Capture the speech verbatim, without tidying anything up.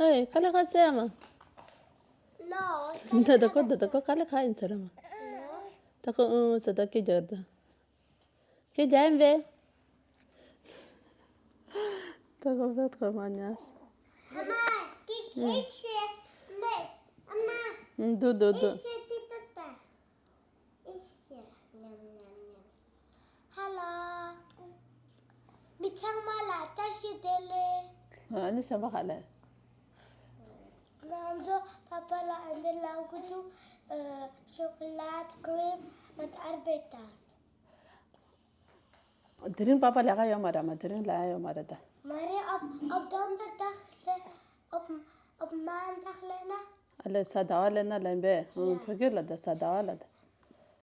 ཨེ་དཀའ་ལས་ཁག་ཟེར་མ། ད་ད་ཁོ་ད་ད་ཁོ་དཀའ་ལས་ཁག་ཡིན་ཚར་མ། ད་ཁོ་ཨུ་ཟེར་ད་སྐད་རྒྱག་ད། སྐད་རྒྱག་ཡིན་པས། ད་ཁོ་བད་ཁོ་མ་ཉལ། ཨ་མ། ཀི་ཀི་ཨེ་ཤེ་མེ། ཨ་མ། འདུག་འདུག་འདུག་ཨེ་ཤེ་ཏི་ཏི་ཏ། ཨེ་ཤེ། ཉམ་ཉམ་ཉམ། ཧ་ལོ། མི་ཚང་མ་ལ་བཀྲ་ཤིས་བདེ་ལེགས། ཨ་ནི་གཞན་པ་ག་ལེ། ང་ཚོ་པ་པ་ལ་འདི་ལ་གུ་ཏུ་ཤོ་ཀོ་ལེ་ཊི་ཀི་རིམ་མ་ད་ཨར་བེ་ཏ། དེ་རིང་པ་པ་ལས་ཀ་ཡོད་མ་རེད་མ། དེ་རིང་ལས་ཀ་ཡོད་མ་རེད་ད། མ་རེད། ཨོབ་ཨོབ་དོན་དར་དག་ལས་ཨོབ་ཨོབ་མན་དག་ལས་ན། ཨ་ལས་ས་ཟླ་བ་ལས་ན་ལན་པས། ཨང་། བོད་སྐད་ལ་ད་ས་ཟླ་བ་ལ་ད།